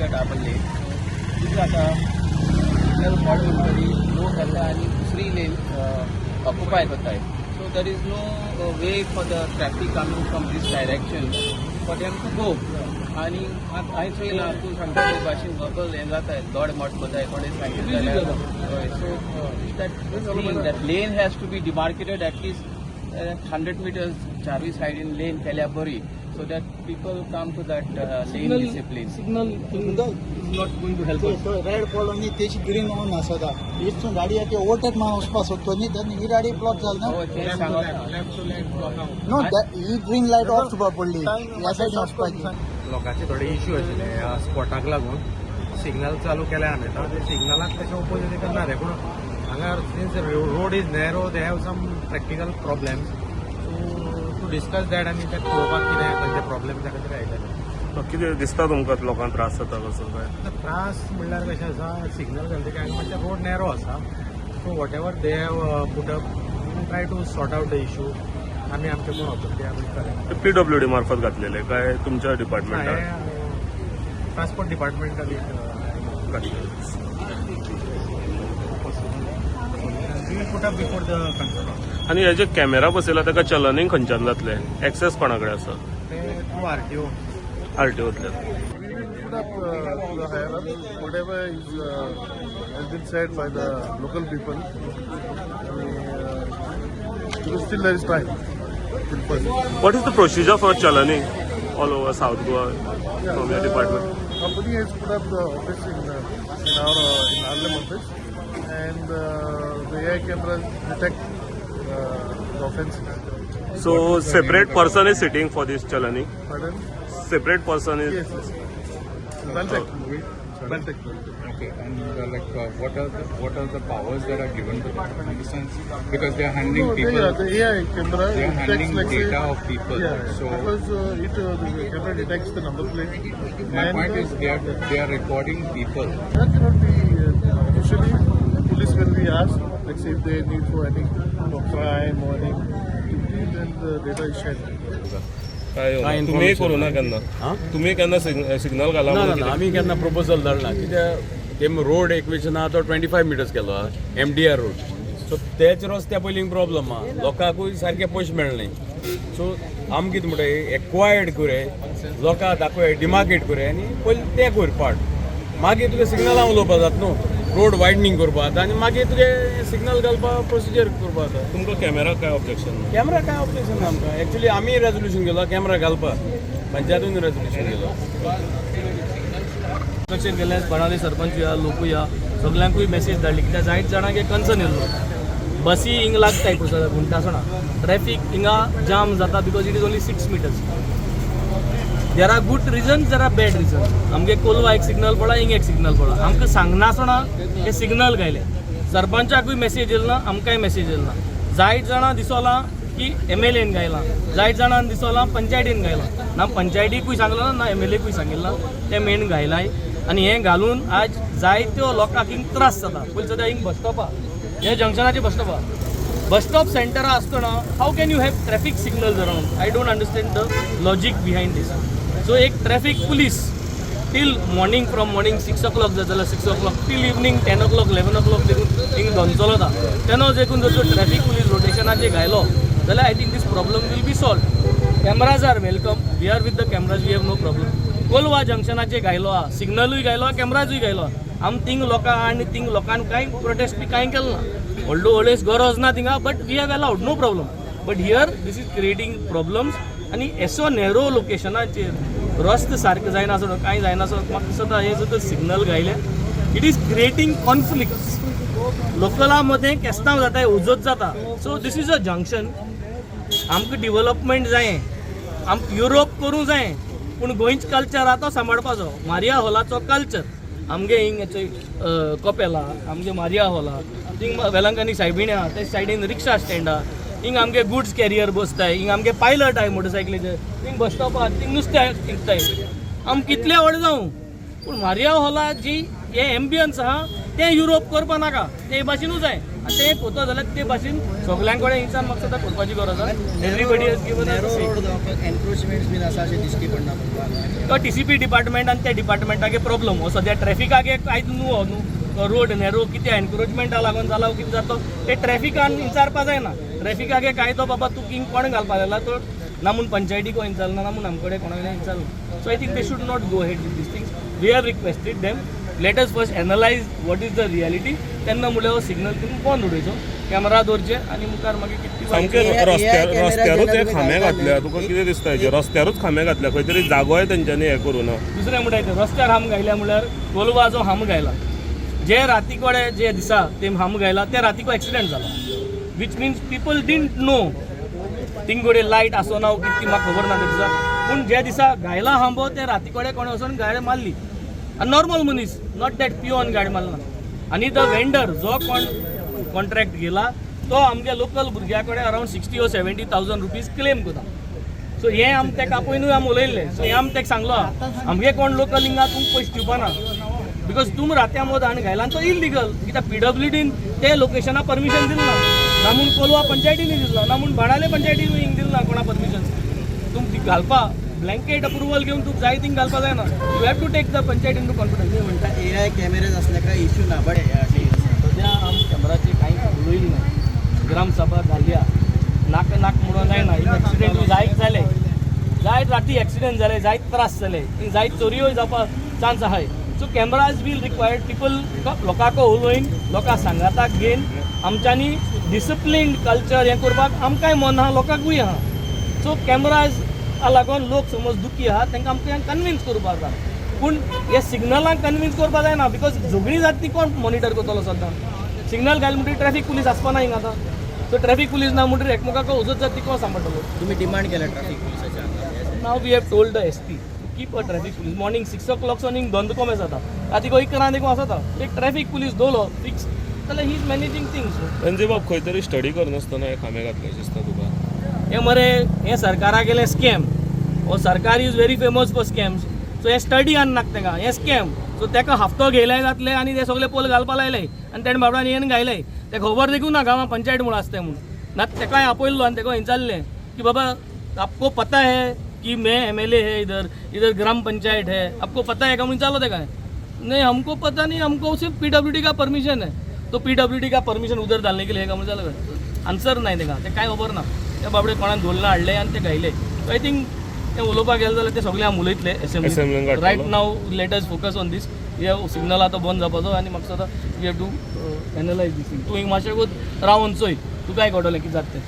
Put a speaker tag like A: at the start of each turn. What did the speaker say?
A: a double lane. So कितें जाता, signal पडले म्हणटरी लोक येता आनी दुसरी लेन ऑक्युपाय करताय. So there is no way for the traffic coming from this direction for them to go. आनी आतां हांवें चोयलां, तूं सांगता ते भाशेन बबल हें जाता, दोड मोट करताय कोणें सायकल जाल्यार. हय, so that lane has to be demarcated at least 100 meters. चारूय सायडीन लेन केल्या बरी, so that people come to that lane discipline.
B: Signal is not going to help.
C: Red पडलो न्ही, तेची ग्रीन ऑन आसता. इथून गाडी येते, ओवरटेक मारून वचपाक सोदतो न्ही, तेन्ना ही गाडी ब्लॉक जाली ना.
A: हय, तें सांगता.
C: नो, ही ग्रीन लायट ऑफ पडली, ह्या सायडीन वचपाची.
D: लोकांचे थोडे इश्यू आशिल्ले ह्या स्पॉटाक लागून. सिग्नल चालू केले आमी. आतां ते सिग्नलाक तशें ओपोज करना रे, पूण हांगा since road is narrow, they have some practical problems, so to discuss that आनी ते पळोवपाक कितें तांचे प्रॉब्लेम, त्या खातीर आयलेले.
E: कितें दिसता तुमकां, लोकांक त्रास जाता कसो काय?
D: आतां त्रास म्हणल्यार कशें आसा, सिग्नल घालते काय मातशें रोड नॅरो आसा, so whatever they have put up, try to sort out the issue. आमी आमचे कोण ऑथॉरिटी आमी करें.
E: पीडब्ल्यूडी मार्फत घातलेले काय तुमच्या डिपार्टमेंटान?
D: ट्रान्सपोर्ट डिपार्टमेंटान.
E: घातलेले.
D: We will put up before the construction.
E: आनी हे जे कॅमेरा बसयला ताका चलनींग खंयच्यान जातलें? एक्सेस कोणा कडेन आसा?
D: ते थ्रू आरटीओ.
E: आरटीओतल्यान.
F: We will put up to the higher up whatever is has been said by the local people. I mean, because still there is time. Till first.
E: What is the procedure for chalaning all over South Goa from your department?
F: Company has put up the office in our in Arlem office, and the AI cameras detect the offences.
E: So separate person is sitting for this chalaning?
F: Pardon?
E: Separate person is
F: Yes. Well tech. Well tech.
G: Okay, and like, what are the powers that are given to them in the sense because they are handling
F: No,
G: people,
F: yeah, the AI camera
G: they are
F: detects,
G: handling
F: like, say,
G: data of people.
F: Yeah,
G: So
F: because it the camera detects the number plate.
G: My
F: And,
G: point is they are recording people.
F: That cannot be officially. Police will be asked, like say if they need for any crime or any activity, then the data is shared.
E: काय तुम्ही करू ना केन्ना, तुम्ही केन्ना signal घाला
H: ना.
E: म्हणून
H: ना.
E: कितें?
H: आमी केन्ना प्रपोजल धाडना, कित्याक ते रोड एकवेशन आहा तो 25 मिटर्स केलो आहा, एमडीआर रोड. सो तेच रस्त्या पयलीं प्रॉब्लम आहा, लोकांकूय सारके पयशे मेळनाय. सो आम कितें म्हणटा, एक्वायर्ड कोरय, लोकांक दाखोय, डिमार्केट कोरय आनी पयलीं तें कोर पार्ट. मागीर तुगे सिग्नलां उलोवपा जाता न्हू, रोड वायडनींग करपा जाता आनी मागीर तुगे सिग्नल घालपा प्रोसिजर करपा जाता.
E: तुमकां कॅमेरा काय ऑब्जेक्शन ना?
H: कॅमेरा काय ऑब्जेक्शन ना आमकां. एक्चुली आमी रेजोल्युशन केलो कॅमेरा घालपा, पंचायतून रेजोल्युशन केलो.
B: इन्स्पेक्शन केलें. बाणावली सरपंच या, लोकूय या, सगल्यांकूय मेसेज धाडली, कित्याक जायत जाणांक एक कन्सर्न येयल्लो, बसी हिंग लागताय पुरसा घुंवता, ट्रॅफीक हिंगा जाम जाता because it is only 6 meters. There are good reasons, there are bad reasons. आमगे कोलवा एक सिग्नल पडला, हिंग एक सिग्नल पडला. आमकां सांगनासतना हे सिग्नल घायले. सरपंचाकूय मेसेज येयल ना, आमकांय मेसेज येयल ना. जायत जाणां दिसोलां की एमएलएन घायलां, जायत जाणांक दिसोलां पंचायतीन घायलां. ना पंचायतीकूय सांगलां ना एमएलएकूय सांगिल्लां. ते मेन घायलाय आनी हें घालून आज जायत्यो लोकांक हिंग त्रास जाता. पयलीं सद्या हिंग बस स्टॉप आहा, हे जंक्शनाचे बस स्टॉप आहा. बस स्टॉप सेंटरा आसतना how can you have traffic signals around? I don't understand the logic behind this. So एक traffic police till morning, from morning 6 o'clock जात जाल्यार 6 o'clock till evening 10 o'clock, 11 o'clock देखून हिंग धोंद चलता. तेन्ना देखून जर ट्रॅफिक पुलीस रोटेशनाचेर घायलो जाल्यार I think this problem will be solve. Cameras are welcome. We are with the cameras, we have no problem. Colva जंक्शनाचेर घायलो आहा, सिग्नलूय घायलो आहा, कॅमेराजूय घायलो आहा. आम थिंग लोकां आनी थिंग लोकांक कांय प्रोटेस्ट बी कांय केलें ना. व्हडलो व्हडलें गरज ना थिंगा, but we have allowed, no problem. But here this is creating problems. आनी एसो नॅरो लोकेशनाचेर रस्तो सारको जायना आसलो, कांय जायना आसलो, म्हाका दिसता हे जर signal घायले, it is creating conflict. लोकला मदें केस्तांव जाता, उजत जाता. So this is a junction. आमकां डिवलपमेंट जायें, आमकां युरोप करूंक जायें, पूण गोंयचो कल्चर आहा तो सांबाळपाचो. मारिया हॉलाचो कल्चर आमगे हिंग कपेल आहा, आमगे मारिया हॉल आहा, थिंग वेलंकनी सायबिणी आहा, ते सायडीन रिक्षा स्टँड आहा. हिंग आमगे गुड्स कॅरियर बसताय, हिंग आमगे पायलट आहाय मोटरसायकलीचे, थिंग बस स्टॉप आहा, थिंग नुस्तें विकताय. आम कितले व्हड जावं, पूण मारिया हॉला जी हे एम्बियन्स आहा तें युरोप करपा नाका, ते भाशेनूच जाय. आनी ते कोतो जाल्यार ते भाशेन सगळ्यां कडेन इन्सान म्हाका दिसता करपाची गरज आसा. Everybody has given.
C: Narrow road जावपाक एनक्रोचमेंट्स बीन आसा अशें दिश्टी पडना तुमकां?
B: तो टीसीपी डिपार्टमेंट आनी त्या डिपार्टमेंटागे प्रॉब्लम हो. सद्या ट्रॅफिकागे कांयच न्हू हो न्हू रोड नॅरो कितें एनक्रोचमेंटा लागून जाला कितें जाता ते ट्रॅफिकान विचारपा जायना. ट्रॅफिकागे काय तो बाबा तूं किंग कोण घालपा जाल्यार तो ना म्हूण पंचायतीको विचारना, ना म्हूण आमचे कडेन कोणा कडेन विचारना. So I think they should not go ahead with these things. We have requested them, let us first analyse what is the reality. तेन्ना म्हणल्यार हो सिग्नल तुमी बंद उडयचो, कॅमेरा दवरचे आनी मुखार मागीर कितें.
E: सामके रस्त्यार रस्त्यारूच हे खांबे घातल्या. तुका कितें दिसता हेजेर? रस्त्यारूच खांबे घातल्या, खंय तरी जागोय तेंच्यांनी हें करूं ना.
B: दुसरें म्हणल्यार ते रस्त्यार हाम घायल्या म्हणल्यार कोलवा जो हाम घायला, जे राती कडेन जे दिसा ते हाम घायला, ते रातीको एक्सिडंट जाला, which means people didn't know. Thing कडेन लायट आसना वो कितें ती म्हाका खबर ना त्या दिसा. पूण जे दिसा घायला हांबो, ते राती कडेन कोणें वचोन गाडी मारली आनी नॉर्मल मनीस, not that पियोन गाडी मारला. आनी the vendor जो कोण कॉन्ट्रॅक्ट घेला तो आमच्या लोकल भुरग्या कडेन around 60 or 70,000 rupees claim करता. सो हें आम तेका आपोयनूय आमी उलयल्लें. सो हें आमी तेका सांगलो, आमगे कोण लोकल हिंगा तुमकां पयशे दिवपाना, because तुम रात्या मोद आनी घायला आनी तो इलिगल, कित्याक पीडब्ल्यूडीन ते लोकेशना परमिशन दिलें ना, ना म्हूण कोलवा पंचायतीनी दिलो ना, म्हूण बाणाले पंचायतीन हिंग दिलें ना कोणा परमिशन. तुम ती घालपा ब्लँकेट अप्रुवल घेवन तुका जाय थिंग घालपा जायना. You have to take the panchayat into confidence.
C: तुम्ही म्हणटा एआय कॅमेरेज असले काय इश्यू ना, बट
B: सद्या आम कॅमेराचे कांय उलयली ना. ग्रामसभा घालया, नाक नाक म्हणून जायना. एक्सिडेंट जायत जाले, जायत राती एक्सिडेंट जाले, जायत त्रास जाले, जायत चोरयोय जावपाक चान्स आहाय. So cameras will required people. लोकांक उलोवन लोकां सांगाताक घेवन आमच्यांनी डिसिप्लीन कल्चर हें करपाक आमकांय मन आहा, लोकांकूय आहा. सो कॅमेराज लागून लोक समज दुखी आहा, तांकां आमकां कन्विन्स करपाक जाय. पूण हे सिग्नलांक कन्विन्स करपाक जायना, because झगडीं जाता ती कोण मॉनिटर करतलो सद्दां? सिग्नल घाल म्हणटकीर ट्रॅफिक पुलीस आसपा ना हिंगा आतां. सो ट्रॅफिक पुलीस ना म्हणटकीर एकमेकाक वचत जाता ती कोण सांबाळटलो?
C: तुम्ही डिमांड केला traffic पोलिसाच्या?
B: Now we have told the SP to keep a traffic police. Morning 6 o'clock सावन हिंग धंदो कमी जाता, राती 11 देखून आसता. एक ट्रॅफिक पुलीस दवरलो फिक्स जाल्यार he is managing things.
E: Ranji बाब, खंय तरी स्टडी करनासतना हे खांबे घातले अशें दिसता तुका?
B: हे मरे, हे सरकारा गेले स्कॅम हो. सरकार is very famous for scams. So हे स्टडी आनी नाका तेंका, हे स्कॅम. सो तेका हप्तो घेयले जातले आनी ते सगळे पोल घालपा लायले आनी तेणें बाबड्यान येवन घायले. ते खबर देखून ना गांवां पंचायत म्हूण आसता म्हूण ना. तेकाय आपयल्लो आनी तेका विचारलें की बाबा, आपको पता है कि मैं एमएलए है, इधर इधर ग्राम पंचायत है, आपको पता है का म्हणून विचारलो तेका. नहीं, हमको पता नहीं, हमको सिर्फ पीडब्ल्यूडी का परमिशन है. तो पीडब्ल्यूडी का परमिशन उधर डालने के लिए का म्हणून विचारलं. आन्सर नाही तेका, ते काय खबर ना. त्या बाबडे कोणाक धोलना हाडले आनी ते घायले. सो I think ते उलोवपाक गेले जाल्यार ते सगळे आमी उलयतले
E: असेंब्लीन
B: असेंब्ली.
E: काडटलो.
B: Right now let us focus on this. हे सिग्नल आतां बंद जावपाचो आनी म्हाका दिसता we have to analyse this thing. तूं हिंग मातशें रावन चोय, तुकाय कळटलें कितें जाता तें.